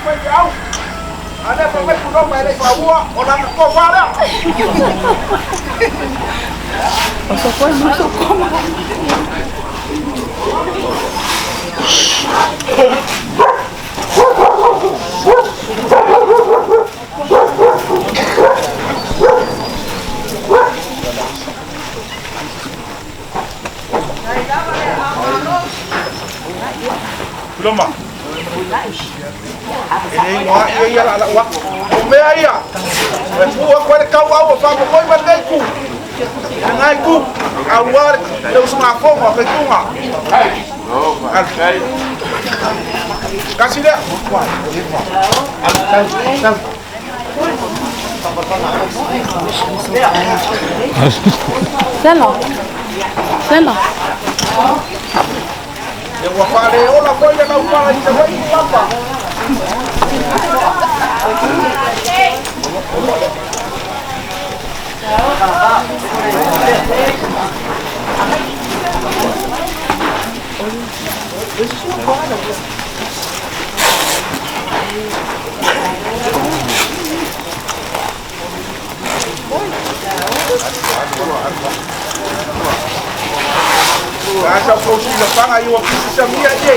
Faifeau. A lea fai mai Punoma e le i faaua, o lana tofa lea. Punoma. E le igoa ia ia la lau aku. O mea ia, e pu aku ai le tauau o faamomoi ma lenei itu. Lena itu, aua le usugafono a faituga. Kasi lea. Sela. Sela. Ia ua faaleola foi le laupala i Savaii papa. Sa tou silafaga i ua pisi samia ie.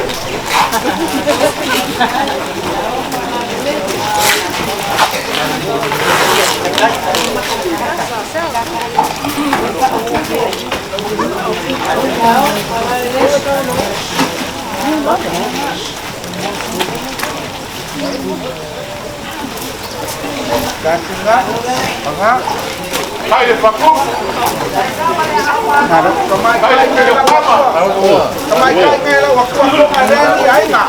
Kasinga, anga. Hai le paku. Tamai kai ngai la ua. Tamai kai ngai la ua kua tonga lea ni aiga.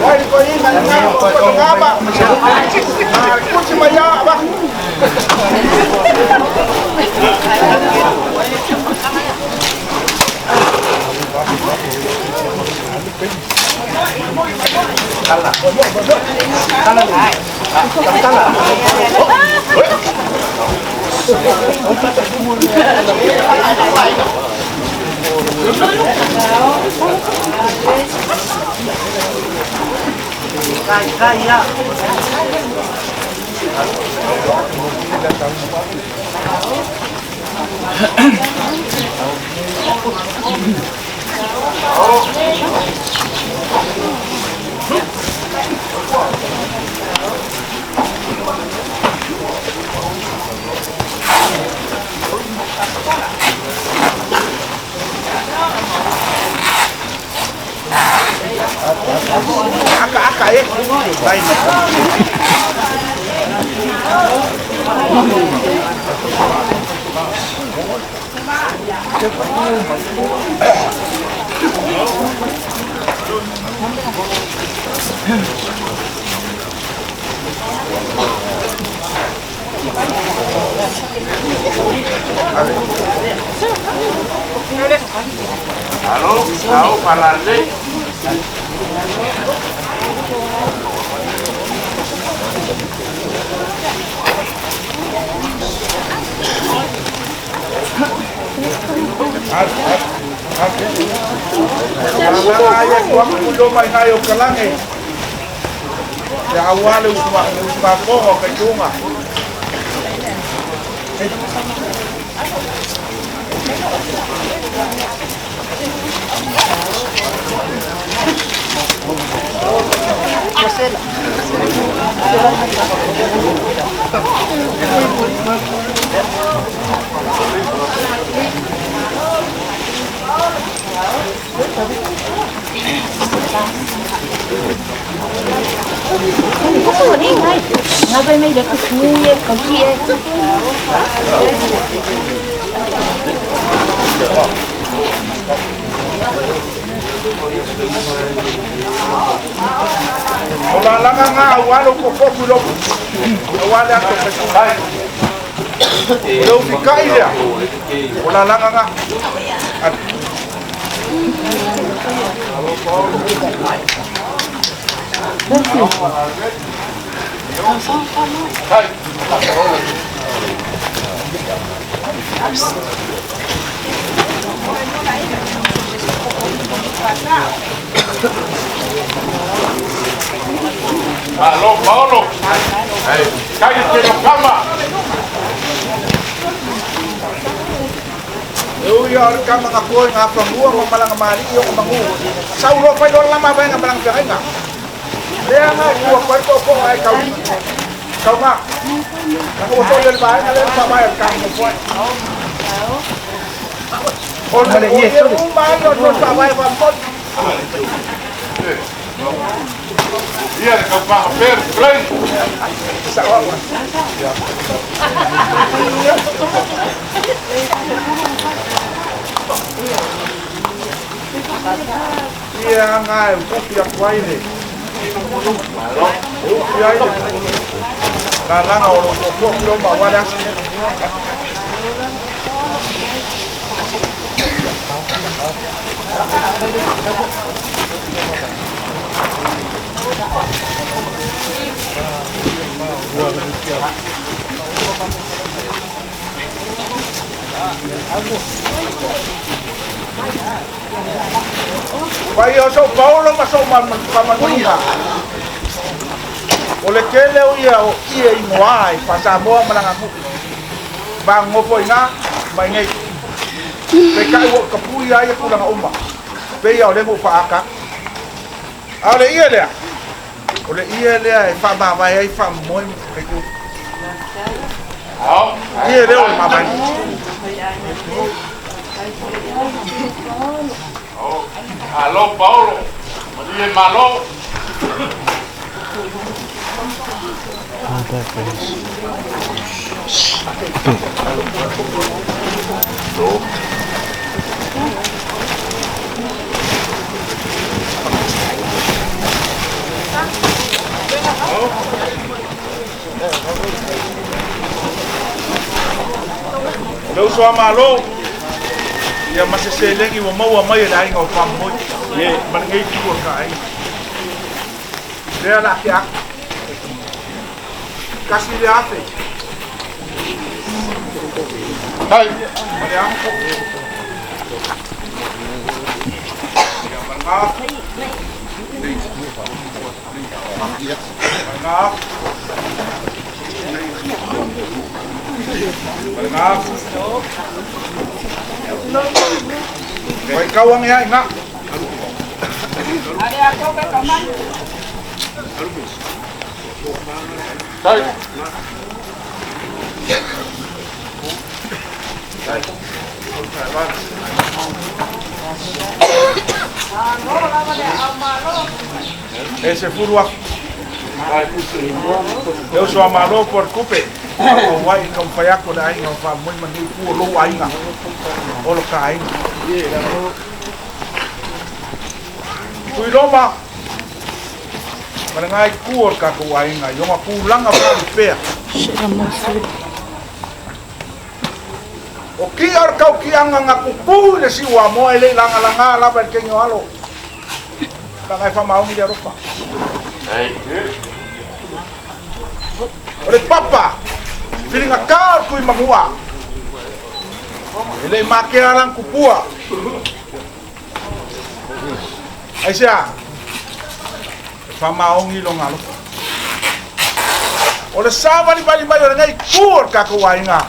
Wai ko inga nga ko tonga ba. Ah, kuti mai ia ba. Aka aka e. Vai. Alo, tau palale. Lalaga ia kua kulo mai ngai o kalange. Te aua le usugafono o faituga. O lalaga nga aua le upofofu i lou aua le ato faituga. O le ufikai lea. O lalaga nga. Malo Paolo. Kai te no kama. E ui o le kama nga kua ngā whangua ma malanga mari i o mangu. Sau lo fai lo lama vai nga malanga whangainga. Lea nga kua fai ko ko ai kau. Kau nga. Nanga wato i le vai nga le pa vai al kama mo foi. O le o e u mai o no pa vai va mo. Ia le kau paha per play. Sa wa. Ia nga e upi a kuai le. Upi ai le. La langa o lo ko ko ma wa la. Vai o São Paulo ma so ma ma ma O le kele o ia o ia i moa i Samoa malanga mu. Ba ngofo ina mai nei. Pe kai o kapu ia ia kulanga uma. Pe ia o le mo fa aka. A le ia lea. O le ia lea e fa ma vai ai fa moi kai ku. Ao. Ia lea o le ma vai. Alo Paolo. Malie malo. Le uso a malo. Ia ma se selengi ua maua mai e le aiga o faamomoe ma lenei tu o ka aiga. Lea la ke aku. Kasi le afe. Tai. Ma le afu. Ia ma le gafu. Ma le gafu. Ma le gafu. Vai kau ang ia inga. Tai. E se furu aku. Eu sou a malo por kupe. O wai ka whai ako le aiga o wha moi mani ku o lou aiga. O lo ka aiga. Tui loma. Mana ngai ku o ka ku aiga. Ionga ku langa wha pea. Shit, I'm not food. O ki ar kau ki anga nga kupu le si ua moa ele langa langa lava el kenyo alo. Langa e whamaongi le arofa. Ei. O le papa, whiringa kā kui mangua. Ele makea lang kupua. Ai sea, e whamaongi lo ngalo. O le sāwali bali mai o le ngai ku o le kākou aiga.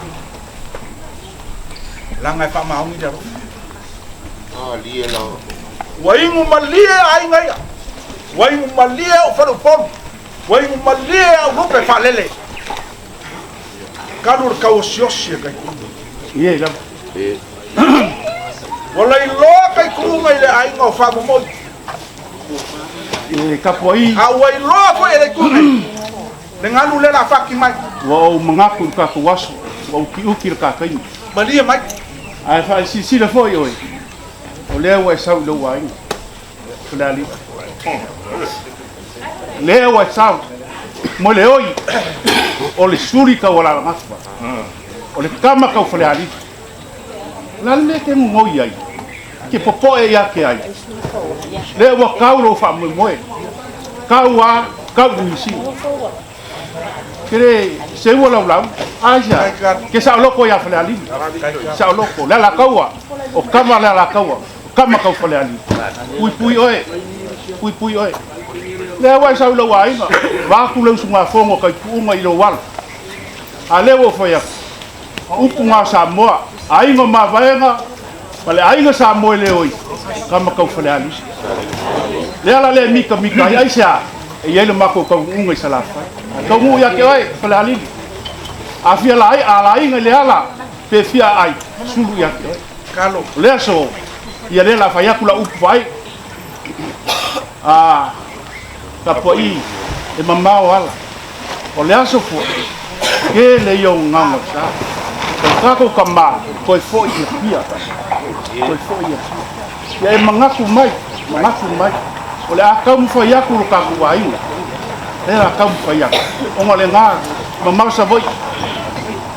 Langa e whamaongi le arofa. Ua ingu malie aiga ia. Ua ingu malie o wharuponu. Ua ingu malie au lupe whalele. Kalu le kau osiosi e kai kumu. Ia lava. Ua lailoa kai kuunga i le aiga o faamomoi. E kapuai. A ua iloa foi e le kuunga le galu le la faki mai. Ua ou magaku i le tatou aso, ua ukiuki le tataimi. Malie mai. Ae faasilasila foi oe, o lea ua e sau i lou aiga. Falealii. Lea ua e sau, mo le oi, o le suli tau alalagafa. O le kama kau Falealii. O le a le mea e te gogoi ai, ke popoe ia ke ai. Lea ua kau lou faamoemoe. Kau a, kau uisi. Ke le seua laulau, aisa, ke saoloko ia Falealii. Saoloko, le alakaua, o kama le alakaua, o kama kau Falealii. Pui pui oe, pui pui oe. Lea ua e sau i lou aiga, vaeatu le usugafono a taipuuga i lou alo. A lea ua ou fai atu, upu na a Samoa, aiga o Mavaega ma le aiga Samoa e le oi, tama tau Falealili. Le ala lea e mitamita ai, aisea? E i ai le matou taunuuga i Salafai. Taunuu ia te oe, Falealili. A fia laai, a laiga i le ala, pe fia aai, sulu ia te oe. O le aso, ia lea la fai atu lau upu faai. A tapuai e mamao ala. O le aso foi, tele ia o gagana o le sa. O le tatou tama, toe foi i Apia. Toe foi i Apia. Ia e manatu mai, manatu mai, o le a taumafai atu lo tatou aiga. Lea o le a taumafai atu, ona o lena mamao Savaii.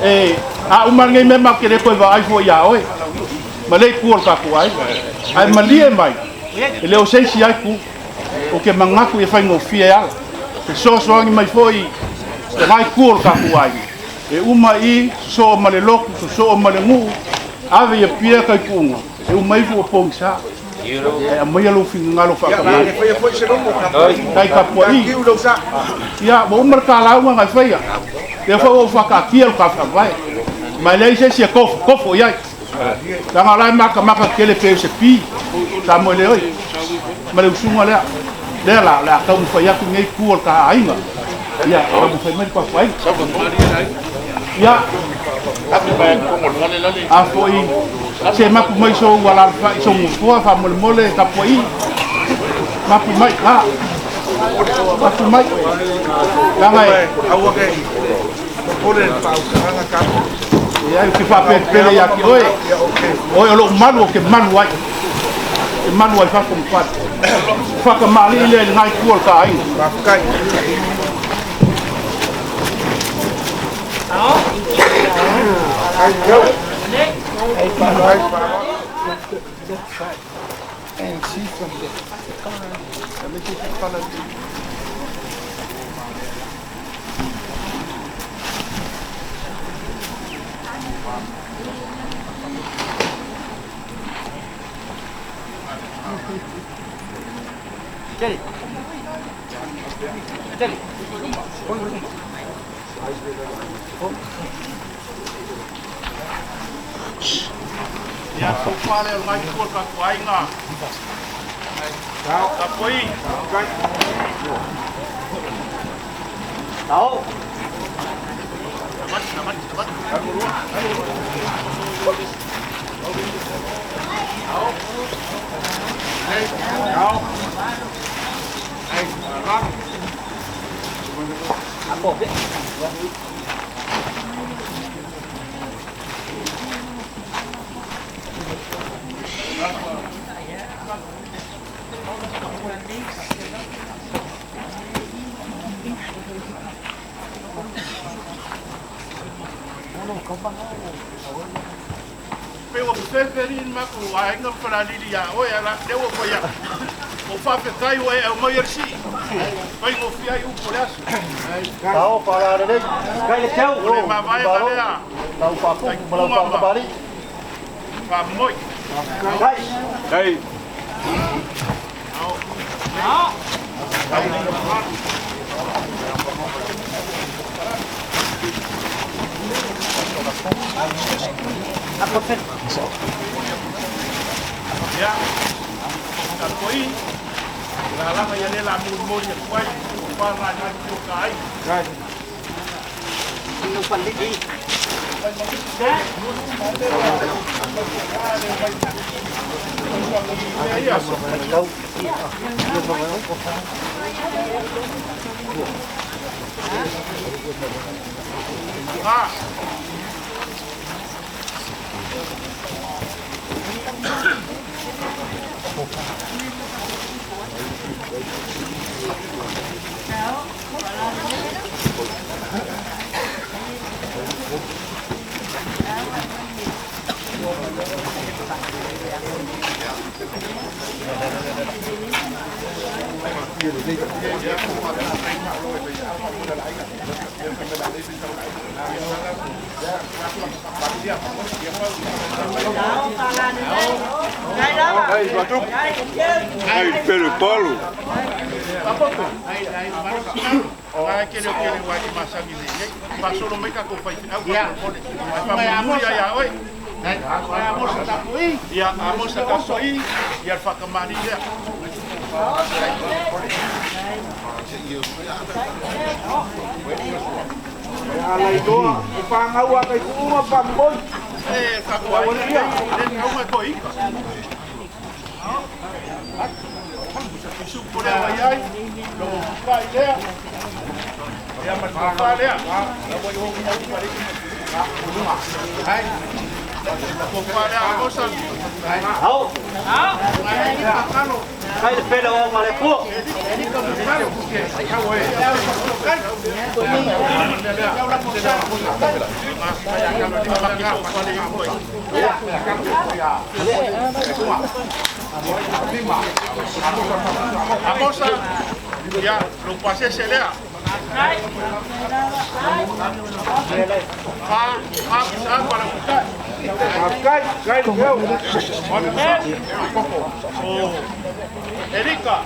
E, a uma lenei mea matou te le toe vaai foi ia oe, ma lea itu o le tatou aiga. Ae malie mai, e le o se isi lava itu. Ou te manatu ia faigofie ala. Fesoasoani mai foi i lena itu o le tatou aiga. E uma i, sosoo ma le lotu, sosoo ma le nuu, ave i Apia taipuuga, e uma ifo ua pogisa. Ae aumaia lou finagalo faatamala. Tai tapuai. Ia, ua uma le ta lauga na e faia. Lea foi ua ou faataatia le ta faavae. Ma e leai se isi e tofotofo i ai. Leaga o la e matamata tele pei o se pi, Samoa le oi, ma le usuga lea. Lea la, o le a taumafai atu lenei itu o le ta aiga. Ia, taumafai mai le tatou aiga. Ia, a foi, se mapu mai sou alaalafa'i, sou nofoa, faamolemole, tapuai. Mapu mai, a, mapu mai. Leaga e... Aua ne i popole i le faautagaga tatou. Leai, ou te faapelepele ia te oe. Oe o lou malu ou te malu ai. Ou te malu ai fafo ma fale. Faatamalii lea i lena itu o le ta aiga. Faafetai. Ia, tofa lea o lena itu o le tatou aiga. Tapuai. Pei ua fefefelii le matou aiga ma Falealili ia oe, a lea ua fai atu. Ua faafetai ua e aumaia le sii, faigofie ai upu o le aso. O le mavaega lea, taituna ma faamoi. Ia, tapuai, lalaga ia lea la molimoli atu ai, ua fana i nai o ka aiga. Ai ai kele kele wa ki masangi nei. Pasolo mai ka ko fai au ko mole. Ai pa muri ai oi. Ai amosa tapui. Ia amosa tapui. Ia whakamani lea. Ala iloa, i whangaua kai kuunga pangoi. E whakawai, le ngaunga ko ika. Isupo lea mai ai, logo kukai lea. Ia matawha lea. Hai. Kuka lea amosa. Hau. Kai le pele o ngale pu. Amosa, ya, lo pasé se lea. Pa, pa, para buscar. Kai, kai, eu. Erika.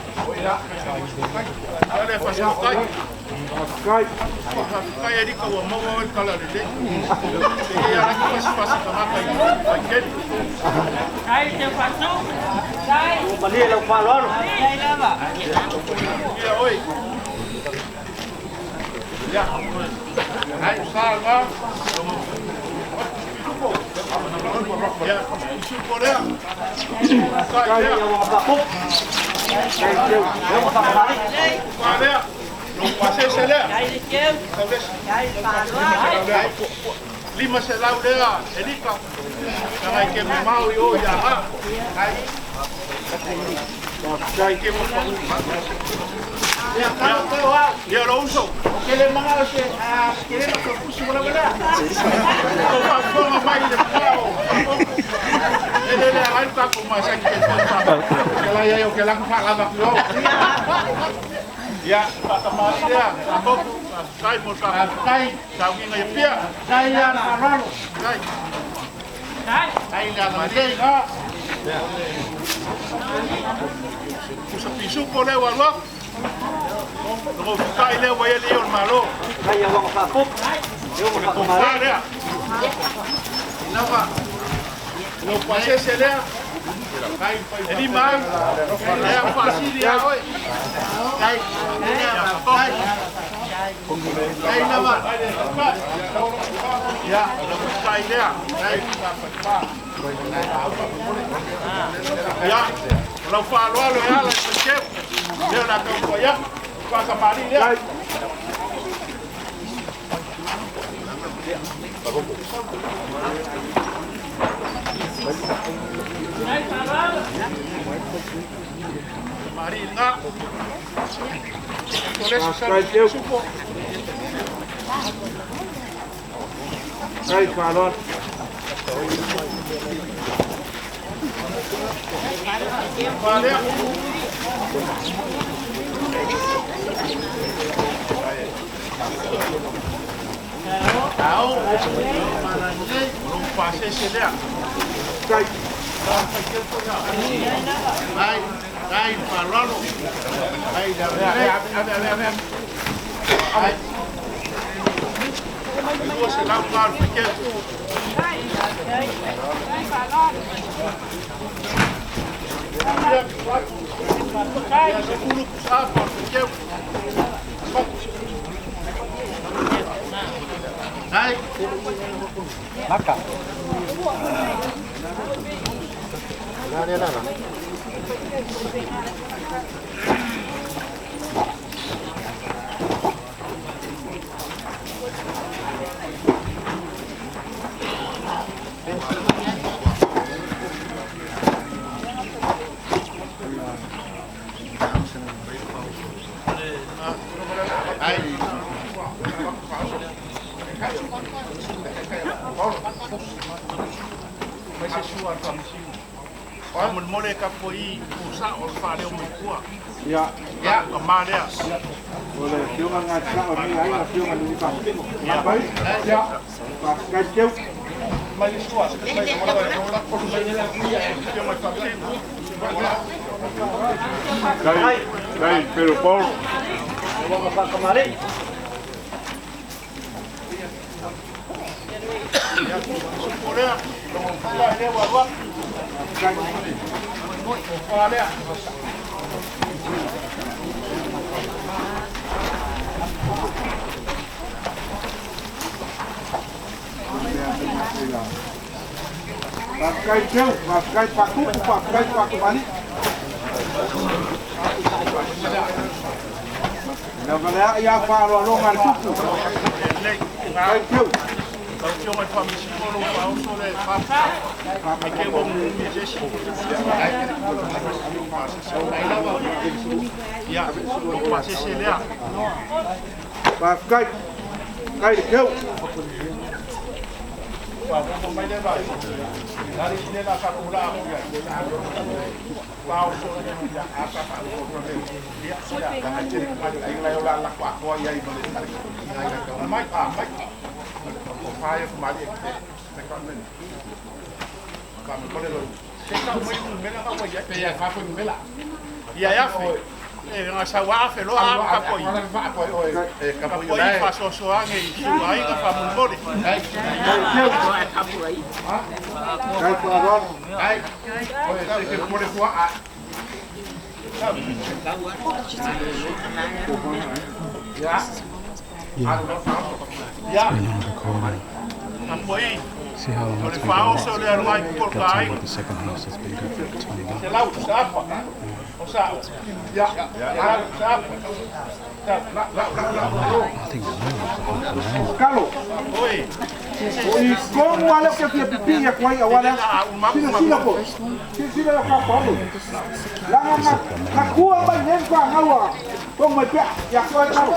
Ale fasi kai. Kai. Kai Erika wa mo wa kala le. Te ya la fasi fasi kama kai. Kai keli. Kai te fasu. Kai. Mali lau palo. Kai lava. Ya oi. Ya. Ai salva. Ya, isupo lea. Kai lea. Kai lea. Lo pasé se lea. Kai Lima se lau lea, Erika. Kai ke mau yo ya ha. Kai. Kai ke mo. Ya lo uso. Que le manga se a que le ko pusi wala wala. Ko pa ko mai le pao. Ele le ai pa ko ma sa ke pa. Que la ya yo que la fa la va yo. Ya, pa ta ma ya. Ko kai mo ka kai sa ngi ngai pia. Kai ya na ralo. Kai. Kai. Kai la ma le ga. Pusa pisu ko le wa lo. Logo kai le wa le o malo. Kai wa ka pop. Yo ka ko lea. Nava. Lo pasé se lea. Eli mai. Lea fasilia oi. Kai. Kai. Kai nava. Ya, lo kai lea. Ya. Lo fa lo lo ya la che. Lea la ko ya. Pasa Maria. Marina. Kai falor. Valeu. Au, lo pasé se lea. Kai. Ai, ai, palolo. Ai, a ver, Ai. Duas lá para pequeno. Ai. Maka. Mas se sua família. Mole ka foi usa o fale o mekua. Ya. Ya, kamalea. Ole fionga nga o ni ai fionga ni pa. Ya bai. Ya. Pa ka teu. Mas sua. Dai, dai, Pedro Paulo. Pakai teu, pakai paku, pakai paku balik. Leva ia falo alonga tupu. Kai teu. Pakai kai teu. Yeah. It's been on recording. See how long it's been going. Got to what the second house has been good for 20 minutes. Yeah. I think the Kalo. O como ale que fia pipia com aí awala. Sila sila po. Sila ka palo. La na kua ba nem kwa ngawa. Ko mai pe ya ko kalo.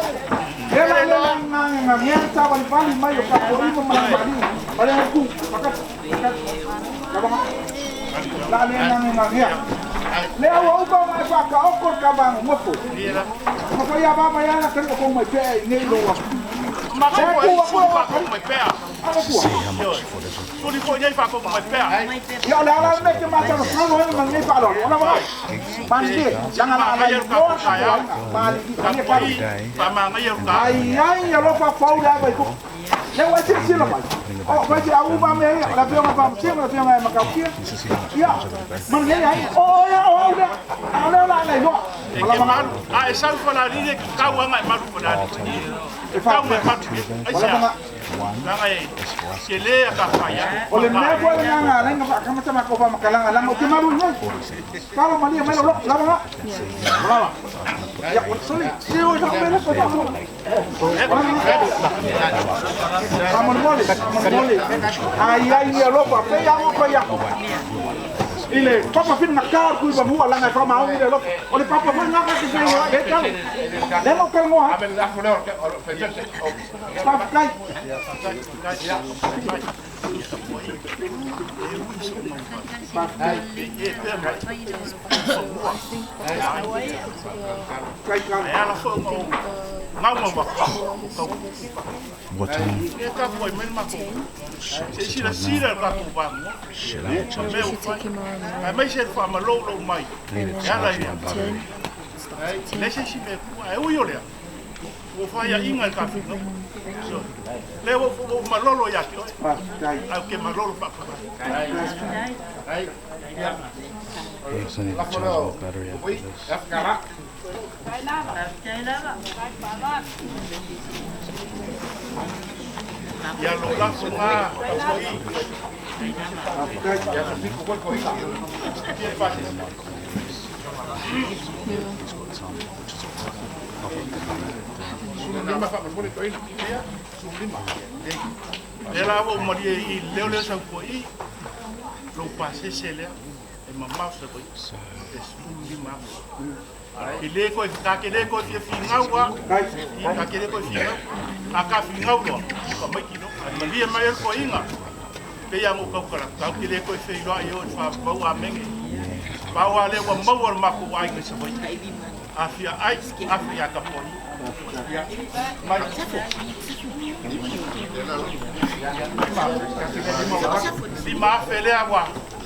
Ela ela na na na ta ba pali mai ka ko ima ma ma ni. Pale ku maka ka ba la le na na na. Le au ba ma ka ka oko ka ba mo po. Mo ko ya ba ma ya na ko mai pe nei lo wa. See how much footage. This is how much footage of the One is for us. 40 cents. Ile papa fin nakar ku ba mua langa fa ma ile lo ole papa fin nakar ku le kalo le lo kalo ha papa kai What time? Shit, I need to charge my battery. Yes, I need to charge my battery after this. He's got some, which is alright.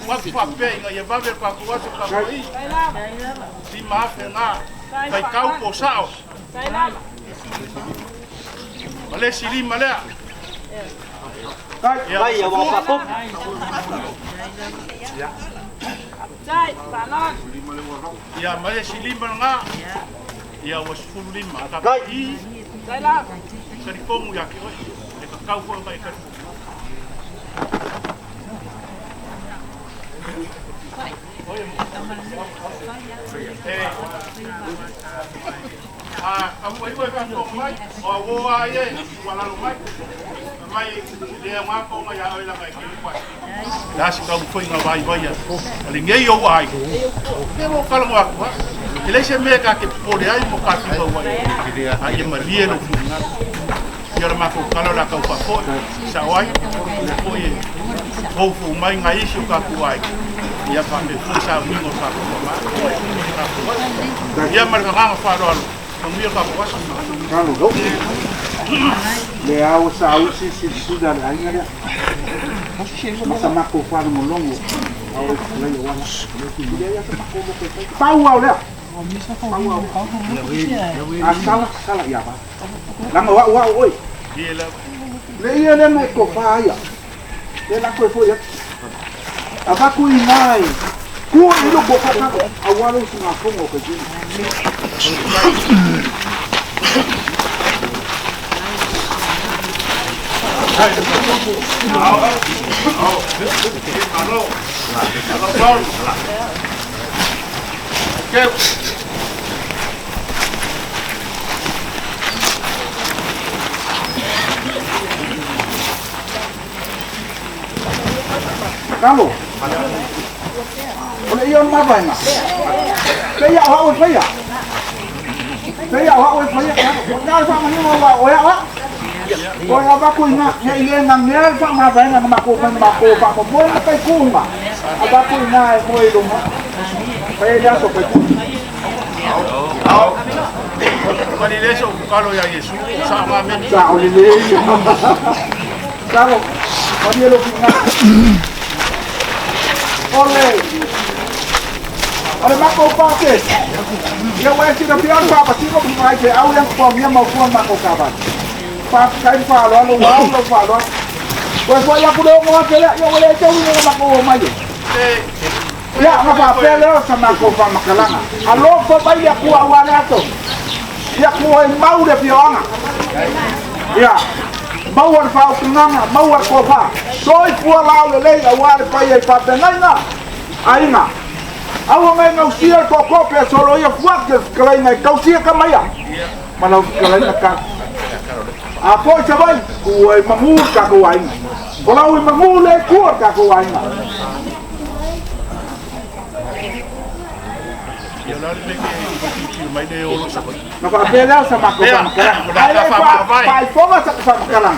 Atu faapea ina ia vave le tatou aso tapuai. 5,000 na. Faitau po sao. Ma le isi 5 lea. Ia, Vai, ia ua faafofu. Ia, ma le isi 5 lena. Ia, ua 15. Tapuai. Talitonu ia te oe. E tatau foi ona e talitonu. A ua e faatoa mai, o a uo a ia e ua lalo mai. Mai le ngā konga ia oi langa e ke lupai. La si kau foi ngā vai vai a. Ale ngei o ai. Ke mo kala mo aku ha. E le se me ka ke pole ai mo ka fi wa ai. A ia malie lo fi ngā. Ia la mako kala la kau pa foi. Sa oi. Foi e. Hou fu mai ngā isi o ka ku ai. Ia fa me fu sa mingo ka ku ma. Ia mar ka ngā wha roa. Mamia ka ku asa. Kalo. Le au sa au si si suda le ainga lea. Masa mako whana mo longo. Au e fulai o wana. Pau au lea. Pau au. A sala, sala ia ba. Langa wa wa oi. Ia la. Le ia le mai ko wha ia. Le la koe foi ia. A vaku i ngai. Kua i lo ko ka a walo su ngā fongo ko jini. Alo. Alo Paul. Ke. Kalo. O le ia o mavaenga. Pe ia o hao e whaia. Pe ia o hao e whaia. Nā le whaamaniga wa o ia wa. O ia vaku i ngā i le ngā ngea le whaamavaenga na mako whaina mako whaamo moe na kai kuhunga. A vaku i ngā e moe i lunga. Pe le aso kai kuhunga. Ao. Mani le so kalo ia Yesu. Sa ma me. Sa o le le. Kalo. Mani e lo ki ngā. Ole. Ole mako pake. Ia wa si na pian pa pa siko mai pe au yang ko mia mau fuan mako ka ba. Pa kai pa lo lo wa lo pa lo. Ko ko ya ku do mo ke le yo le te wi mako mai. Ya ma pa pe le sa mako pa makalanga. Alo ko bai ya ku wa le ato. Ya ku e mau le pioanga. Ya. Mau ar fa kunanga, mau ar ko fa. Soi pua lau le le wa le pai e pa pe nai na. Ainga. Au ngai ngau sia ko ko pe solo ia fuat ke kalai ngai kau sia ka maia. Mana kalai na ka. A po sa bai ku e mangu ka ko ai. Ko lau e mangu le ku ka ko ai. Ia la le ke ki mai le olo sa. Na fa pe la sa ma ko pa makala. Ai fa fa fo sa fa makala.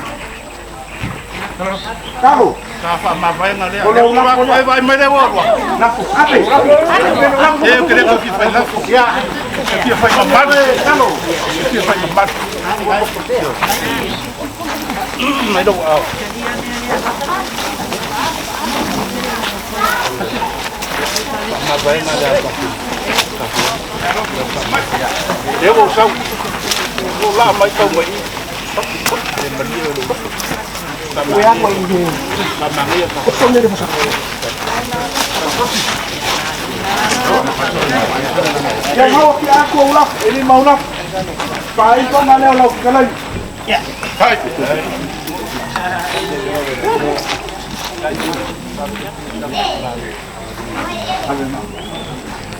Kalo. Ka fa ma vai na le. Vai vai mai le o. Na fu ape. E ke le ko fi fai la. Ya. Fi fai ma mal. Kalo. Fi fai ma mal. Mai do au. Ma vai na le. E o sa. O la mai tau mai. Le mani lo. Ia ngau ki aku ulaf, ini mau ulaf. Pai ko na leo lau kalai. Hai.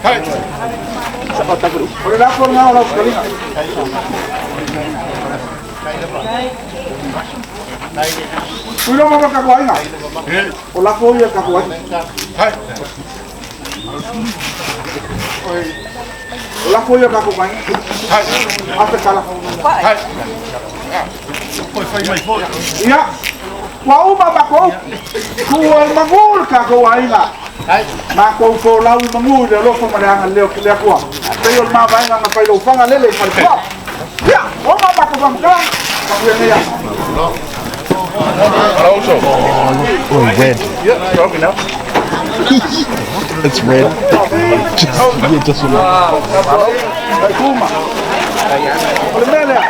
Hai. O le la ko ngau lau kalai. Tuilo mo ka ko ainga. O la ko ia ka ko ai. Hai. O la ko ia ka ko ai. Hai. Afe kala. Hai. Koi fai mai foi. Ia. Wa uma ma ko. Ku e mangul ka ko ainga. Ma ko fo lau mangul le lo fo ma le leo le ko. Pe yo ma vai nga fai lo fanga lele ma ko. Ia, o ma ma ko ma ka. Ka ku ia. Hello, so. Oh, red. Yeah, talking now. It's red. Just, yeah, just O le mea lea.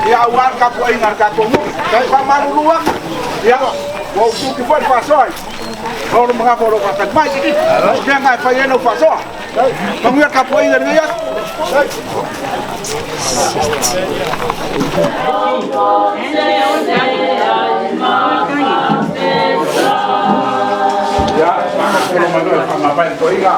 Ia ua le tapuaiga a le tatou nuu. Faamalulu atu. Ia, ua ou tuki foi le faasoa i Lolo Magafa o lo o faatali mai. O mea na e fai ai lau faasoa. Manuia le tapuaiga i lenei aso. Ia, faatasi mai loa e faamavae le toeaina.